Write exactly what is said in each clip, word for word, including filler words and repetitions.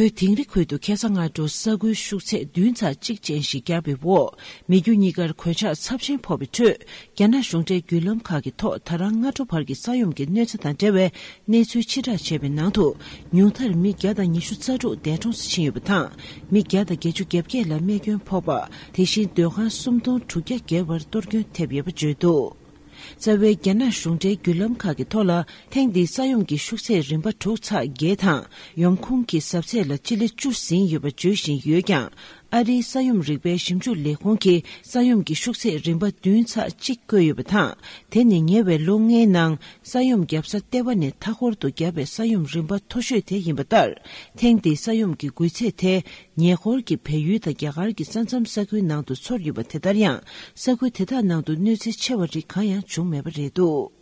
བོད་དིང་རི་ཁུལ་དུ་ཁ་སང་སྔ་དྲོ་ས་ཁུལ་ཤུག་ཚད་བདུན་ཚེག་གཅིག་ཅན་ཞིག་བརྒྱབ་པའི་འོག་མི་རྒྱུ་གཉིས་ཀར་གོད་ཆག་ཚབས་ཆེན་ཕོག་པའི་ཁྲོད། རྒྱ་ནག་གཞུང་འབྲེལ་བརྒྱུད་ལམ་ཁག་གི་ཐོག་ད་རང་སྔ་དྲོ་བར་གྱི་ས་ཡོམ་གྱི་གནོད་འཚེ་དང་འབྲེལ་བའི་གནས་ཚུལ་ཕྱིར་བསྒྲགས་བྱས་པའི་ནང་དུ། ཉུང་མཐར་མི་བརྒྱ་དང་ཉི་ཤུ་རྩ་དྲུག་འདས་གྲོངས་སུ་ཕྱིན་ཡོད་པ་དང་། མི་བརྒྱ་དང་བརྒྱད་ཅུ་གྱ་བརྒྱད་ལ་རྨས་སྐྱོན་ཕོག་པ། དེ་བཞིན་སྡོད་ཁང་སུམ་སྟོང་དྲུག་བརྒྱ་བརྒལ་བར་གཏོར་སྐྱོན་ཐེབས་ཡོད་པ་བརྗོད་འདུག་རྩ་བའི་རྒྱ་ནག་གཞུང་འབྲེལ་བརྒྱུད་ལམ་ཁག་གི་ཐོག་ལ། ཐེངས་འདིའི་ས་ཡོམ་གྱི་ཤུགས་ཚད་རིམ་པ་དྲུག་ཚེག་བརྒྱད་དང་། ཡོམ་ཁུངས་ཀྱི་ཟབ་ཚད་ལ་སྤྱི་ལེ་བཅུ་ཟིན་ཡོད་པ་བརྗོད་བཞིན་ཡོད་ཀྱང་། ཨ་རིའི་ས་ཡོམ་རིག་པའི་ཞིབ་འཇུག་ལས་ཁུངས་ཀྱིས་ས་ཡོམ་གྱི་ཤུགས་ཚད་རིམ་པ་བདུན་ཚེག་གཅིག་བཀོད་ཡོད་པ་དང་། དེ་ནི་ཉེ་བའི་ལོ་ལྔའི་ནང་ས་ཡོམ་བརྒྱབ་ས་ལྟེ་བ་ནས་མཐའ་འཁོར་དུ་བརྒྱབ་པའི་ས་ཡོམ་རིམ་པ་མཐོ་ཤོས་དེ་ཡིན་པ་ལྟར། ཐེངས་འདིའི་ས་ཡོམ་གྱི་འགུལ་ཚད་དེ། ཉེ་འཁོར་གྱི་བལ་ཡུལ་དང་རྒྱ་གར་གྱི་ས་མཚམས་ས་ཁུལ་ནང་དུ་ཚོར་ཡོད་པ་དེ་ལྟར་ཡང་། ས་ཁུལ་དེ་དག་ནང་དུ་གནོད་འཚེ་ཆེ་བ་རིགས་གང་ཡང་བྱུང་མེད་པ་རེད་འདུག་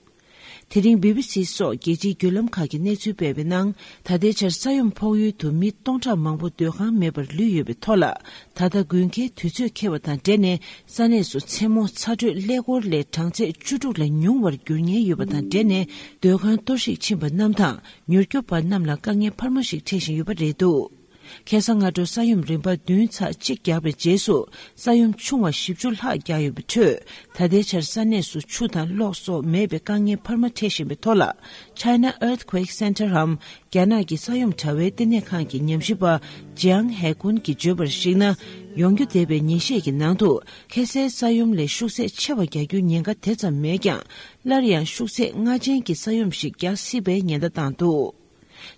དེ་རིང་བི་བི་སི་སོགས་རྒྱལ་སྤྱིའི་བརྒྱུད་ལམ་ཁག་གིས་གནས་ཚུལ་སྤེལ་བའི་ནང་། ད་ལྟའི་ཆར་ས་ཡོམ་ཕོག་ཡུལ་དུ་མི་སྟོང་ཕྲག་མང་པོ་སྡོད་ཁང་མེད་པར་ལུས་ཡོད་པའི་ཐོག་ལ། ད་ལྟ་དགུན་ཁའི་དུས་ཚོད་འཁེལ་བ་དང་འབྲེལ་ནས། ས་གནས་སུ་མཚན་མོ་ཚ་དྲོད་ཀླད་ཀོར་ལས་གྲངས་ཚད་བཅུ་དྲུག་ལས་ཉུང་བར་འགྱུར་ཉེན་ཡོད་པ་དང་འབྲེལ་ནས། སྡོད་ཁང་གཏོར་བཤིག་ཕྱིན་པ་རྣམས་དང་། མྱུར་སྐྱོབ་པ་རྣམས་ལ་དཀའ་ངལ་འཕར་མ་ཞིག་འཕྲད་བཞིན་ཡོད་པ་རེད་འདུག་ཁ་སང་སྔ་དྲོ་ས་ཡོམ་རིམ་པ་བདུན་ཚེག་གཅིག་བརྒྱབ་པའི་རྗེས་སུ། ས་ཡོམ་ཆུང་བ་བཞི་བཅུ་ལྷག་བརྒྱབ་ཡོད་པའི་ཁྲོད། ད་ལྟའི་ཆར་ས་གནས་སུ་ཆུ་དང་གློག་སོགས་མེད་པའི་དཀའ་ངལ་འཕར་མ་འཕྲད་བཞིན་པའི་ཐོག་ལ། China Earthquake Centerའམ། རྒྱ་ནག་གི་ས་ཡོམ་དྲ་བའི་ལྟེ་གནས་ཁང་གི་ཉམས་ཞིབ་པ། ཇིའང་ཧེ་ཀུན་གྱིས་བརྗོད་པར་གཞིགས་ན། ཡོང་རྒྱུ་བསྡད་པའི་ཉིན་ཤས་ཀྱི་ནང་དུ། ཁ་སའི་ས་ཡོམ་ལས་ཤུགས་ཚད་ཆེ་བ་རྒྱག་རྒྱུའི་ཉེན་ཁ་དེ་ཙམ་མེད་ཀྱང་། སླར་ཡང་ཤུགས་ཚད་ལྔ་ཅན་གྱི་ས་ཡོམ་ཞིག་རྒྱག་སྲིད་པའི་ཉེན་བརྡ་བཏང་འདུག་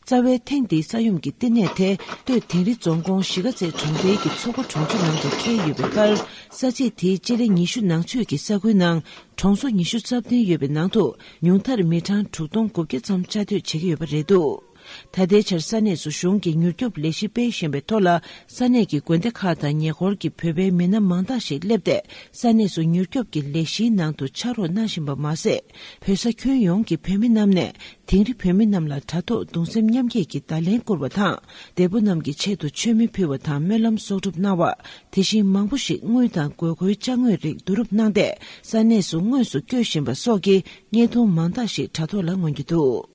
རྩ་བའི་ཐེངས་འདིའི་ས་ཡོམ་གྱི་ལྟེ་གནས་དེ། སྟོད་དིང་རི་རྫོང་ཁོངས་གཞིས་ཀ་རྩེ་གྲོང་རྡལ་གྱི་མཚོ་སྒོ་གྲོང་ཚོ་ནང་དུ་འཁེལ་ཡོད་པའི་ཁར། ས་ཚིགས་དེའི་སྤྱི་ལེ་ཉི་ཤུ་ནང་ཚུད་ཀྱི་ས་ཁུལ་ནང་། གྲོང་ཚོ་ཉི་ཤུ་རྩ་བདུན་ཡོད་པའི་ནང་དུ། ཉུང་མཐར་མི་གྲངས་དྲུག་སྟོང་དགུ་བརྒྱ་ཙམ་བཅའ་སྡོད་བྱེད་ཀྱི་ཡོད་པ་རེད་འདུག་ད་ལྟའི་ཆར་ས་གནས་སུ་གཞུང་གི་མྱུར་སྐྱོབ་ལས་གཞི་སྤེལ་བཞིན་པའི་ཐོག་ལ། ས་གནས་ཀྱི་དགོན་སྡེ་ཁག་དང་ཉེ་འཁོར་གྱི་བོད་པའི་མི་སྣ་མང་དག་ཞིག་སླེབས་ཏེ། ས་གནས་སུ་མྱུར་སྐྱོབ་ཀྱི་ལས་གཞིའི་ནང་དུ་ཕྱག་རོགས་གནང་བཞིན་པ་མ་ཟད། བོད་ས་ཁྱོན་ཡོངས་ཀྱི་བོད་མི་རྣམས་ནས། དིང་རི་བོད་མི་རྣམས་ལ་དྲ་ཐོག་གདུང་སེམས་མཉམ་སྐྱེད་ཀྱི་བརྡ་ལན་བསྐུར་བ་དང་། འདས་པོ་རྣམས་ཀྱི་ཆེད་དུ་མཆོད་མེ་ཕུལ་བ་དང་སྨོན་ལམ་གསོག་སྒྲུབ་གནང་བ། དེ་བཞིན་མང་པོ་ཞིག་དངུལ་དང་དགོས་མཁོའི་ཅ་དངོས་རིགས་བསྡུ་རུབ་གནང་སྟེ། ས་གནས་སུ་དངོས་སུ་བསྐྱོད་བཞིན་པ་སོགས་ཀྱི་བརྙན་ཐུང་མང་དག་ཞིག་དྲ་ཐོག་ལ་མངོན་གྱི་འདུག